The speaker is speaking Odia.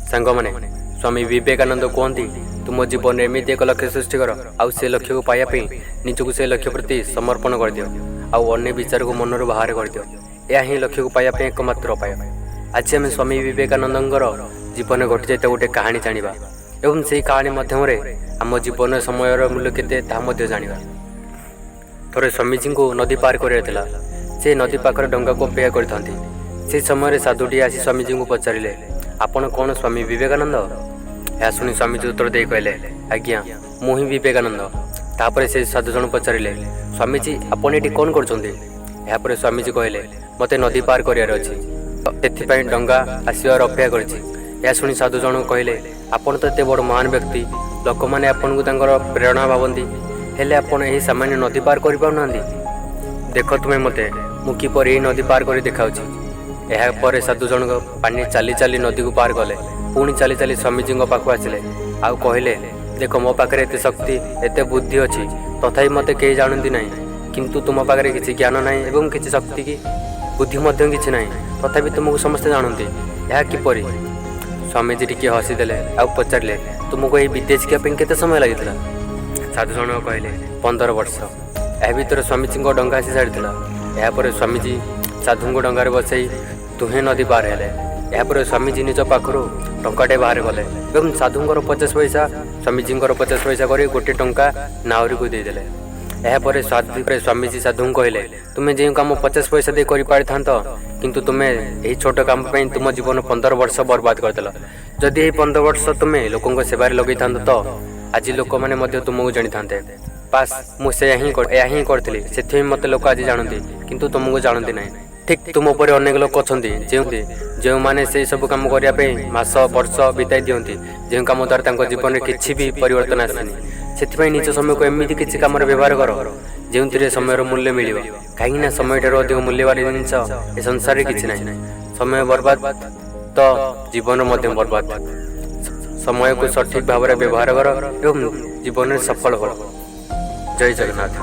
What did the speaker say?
ସାଙ୍ଗମାନେ, ସ୍ୱାମୀ ବିବେକାନନ୍ଦ କୁହନ୍ତି, ତୁମ ଜୀବନରେ ଏମିତି ଏକ ଲକ୍ଷ୍ୟ ସୃଷ୍ଟି କର ଆଉ ସେ ଲକ୍ଷ୍ୟକୁ ପାଇବା ପାଇଁ ନିଜକୁ ସେ ଲକ୍ଷ୍ୟ ପ୍ରତି ସମର୍ପଣ କରିଦିଅ ଆଉ ଅନ୍ୟ ବିଚାରକୁ ମନରୁ ବାହାର କରିଦିଅ। ଏହା ହିଁ ଲକ୍ଷ୍ୟକୁ ପାଇବା ପାଇଁ ଏକମାତ୍ର ଉପାୟ। ଆଜି ଆମେ ସ୍ୱାମୀ ବିବେକାନନ୍ଦଙ୍କର ଜୀବନରେ ଘଟିଯାଇଥିବା ଗୋଟେ କାହାଣୀ ଜାଣିବା ଏବଂ ସେହି କାହାଣୀ ମାଧ୍ୟମରେ ଆମ ଜୀବନ ସମୟର ମୂଲ୍ୟ କେତେ, ତାହା ମଧ୍ୟ ଜାଣିବା। ଥରେ ସ୍ୱାମୀଜୀଙ୍କୁ ନଦୀ ପାର କରିବାର ଥିଲା। ସେ ନଦୀ ପାଖରେ ଡଙ୍ଗାକୁ ଅପେକ୍ଷା କରିଥାନ୍ତି। ସେହି ସମୟରେ ସାଧୁଟିଏ ଆସି ସ୍ୱାମୀଜୀଙ୍କୁ ପଚାରିଲେ, "ଆପଣ କ'ଣ ସ୍ୱାମୀ ବିବେକାନନ୍ଦ?" ଏହା ଶୁଣି ସ୍ୱାମୀଜୀ ଉତ୍ତର ଦେଇ କହିଲେ, "ଆଜ୍ଞା, ମୁଁ ହିଁ ବିବେକାନନ୍ଦ।" ତାପରେ ସେ ସାଧୁ ଜଣ ପଚାରିଲେ, "ସ୍ୱାମୀଜୀ, ଆପଣ ଏଠି କ'ଣ କରୁଛନ୍ତି?" ଏହାପରେ ସ୍ୱାମୀଜୀ କହିଲେ, "ମୋତେ ନଦୀ ପାର କରିବାର ଅଛି, ସେଥିପାଇଁ ଡଙ୍ଗା ଆସିବାର ଅପେକ୍ଷା କରିଛି।" ଏହା ଶୁଣି ସାଧୁ ଜଣ କହିଲେ, "ଆପଣ ତ ଏତେ ବଡ଼ ମହାନ ବ୍ୟକ୍ତି, ଲୋକମାନେ ଆପଣଙ୍କୁ ତାଙ୍କର ପ୍ରେରଣା ଭାବନ୍ତି, ହେଲେ ଆପଣ ଏହି ସାମାନ୍ୟ ନଦୀ ପାର କରିପାରୁନାହାନ୍ତି। ଦେଖ ତୁମେ ମୋତେ, ମୁଁ କିପରି ଏହି ନଦୀ ପାର କରି ଦେଖାଉଛି।" ଏହାପରେ ସାଧୁ ଜଣକ ପାଣି ଚାଲି ଚାଲି ନଦୀକୁ ପାର କଲେ। ପୁଣି ଚାଲି ଚାଲି ସ୍ୱାମୀଜୀଙ୍କ ପାଖକୁ ଆସିଲେ ଆଉ କହିଲେ, "ଦେଖ, ମୋ ପାଖରେ ଏତେ ଶକ୍ତି, ଏତେ ବୁଦ୍ଧି ଅଛି, ତଥାପି ମୋତେ କେହି ଜାଣନ୍ତି ନାହିଁ। କିନ୍ତୁ ତୁମ ପାଖରେ କିଛି ଜ୍ଞାନ ନାହିଁ ଏବଂ କିଛି ଶକ୍ତି କି ବୁଦ୍ଧି ମଧ୍ୟ କିଛି ନାହିଁ, ତଥାପି ତୁମକୁ ସମସ୍ତେ ଜାଣନ୍ତି। ଏହା କିପରି?" ସ୍ୱାମୀଜୀ ଟିକିଏ ହସିଦେଲେ ଆଉ ପଚାରିଲେ, "ତୁମକୁ ଏହି ବିଦ୍ୟା ଶିଖିବା ପାଇଁ କେତେ ସମୟ ଲାଗିଥିଲା?" ସାଧୁ ଜଣକ କହିଲେ, "15 ବର୍ଷ।" ଏହା ଭିତରେ ସ୍ୱାମୀଜୀଙ୍କ ଡଙ୍ଗା ଆସି ସାରିଥିଲା। ଏହାପରେ ସ୍ୱାମୀଜୀ ସାଧୁଙ୍କୁ ଡଙ୍ଗାରେ ବସାଇ ଦୁହେଁ ନଦୀ ପାର ହେଲେ। ଏହାପରେ ସ୍ୱାମୀଜୀ ନିଜ ପାଖରୁ ଟଙ୍କାଟେ ବାହାର କଲେ ଏବଂ ସାଧୁଙ୍କର 50 ପଇସା, ସ୍ୱାମୀଜୀଙ୍କର 50 ପଇସା କରି 1 ଟଙ୍କା ନାଉରୀକୁ ଦେଇଦେଲେ। ଏହାପରେ ସ୍ୱାମୀଜୀ ସାଧୁଙ୍କୁ କହିଲେ, "ତୁମେ ଯେଉଁ କାମ 50 ପଇସା ଦେଇ କରିପାରିଥାନ୍ତ, କିନ୍ତୁ ତୁମେ ଏହି ଛୋଟ କାମ ପାଇଁ ତୁମ ଜୀବନ 15 ବର୍ଷ ବର୍ବାଦ କରିଦେଲ। ଯଦି ଏହି 15 ବର୍ଷ ତୁମେ ଲୋକଙ୍କ ସେବାରେ ଲଗେଇଥାନ୍ତ, ତ ଆଜି ଲୋକମାନେ ମଧ୍ୟ ତୁମକୁ ଜାଣିଥାନ୍ତେ। ବାସ୍, ମୁଁ ସେୟା ହିଁ ଏହା ହିଁ କରିଥିଲି, ସେଥିପାଇଁ ମୋତେ ଲୋକ ଆଜି ଜାଣନ୍ତି, କିନ୍ତୁ ତୁମକୁ ଜାଣନ୍ତି ନାହିଁ। ଠିକ୍ ତୁମ ପରି ଅନେକ ଲୋକ ଅଛନ୍ତି, ଯେଉଁମାନେ ସେଇ ସବୁ କାମ କରିବା ପାଇଁ ମାସ, ବର୍ଷ ବିତାଇ ଦିଅନ୍ତି, ଯେଉଁ କାମ ଦ୍ୱାରା ତାଙ୍କ ଜୀବନରେ କିଛି ବି ପରିବର୍ତ୍ତନ ଆସେନି। ସେଥିପାଇଁ ନିଜ ସମୟକୁ ଏମିତି କିଛି କାମରେ ବ୍ୟବହାର କର, ଯେଉଁଥିରେ ସମୟର ମୂଲ୍ୟ ମିଳିବ। କାହିଁକି ନା ସମୟଠାରୁ ଅଧିକ ମୂଲ୍ୟବାନ ଜିନିଷ ଏ ସଂସାରରେ କିଛି ନାହିଁ। ସମୟ ବର୍ବାଦ ତ ଜୀବନ ମଧ୍ୟ ବର୍ବାଦ। ସମୟକୁ ସଠିକ୍ ଭାବରେ ବ୍ୟବହାର କର ଏବଂ ଜୀବନରେ ସଫଳ ହୁଅ। ଜୟ ଜଗନ୍ନାଥ।